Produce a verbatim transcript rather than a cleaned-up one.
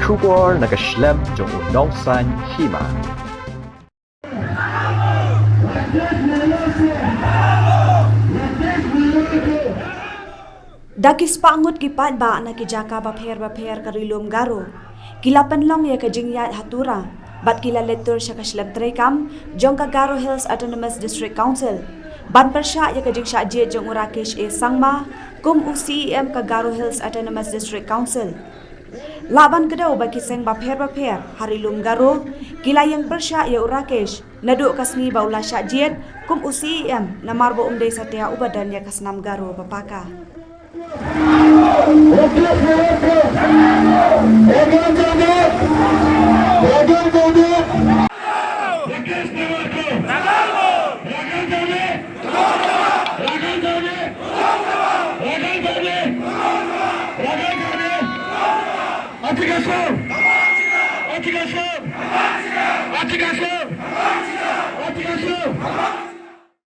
Khubor na ka shlem jong u nongsan hima. Da ki spah ngut ki paidbah na ki jaka bapher bapher ka Ri Lum Garo ki la pynlong ïa ka jingïaid ha Tura bad ki la leit tur sha ka shlem treikam jong ka Garo Hills Autonomous District Council ban pyrshah ïa ka jingshah jied jong u Rakesh A Sangma kum u C E M ka Garo Hills Autonomous District Council. Lah ban kdew ba ki seng bapher bapher ha Ri Lum Garo ki la ïeng pyrshah ïa u Rakesh naduh ka sngi ba u la shah jied kum u C E M namar ba um dei satia uba don ïa ka snam Garo ba paka.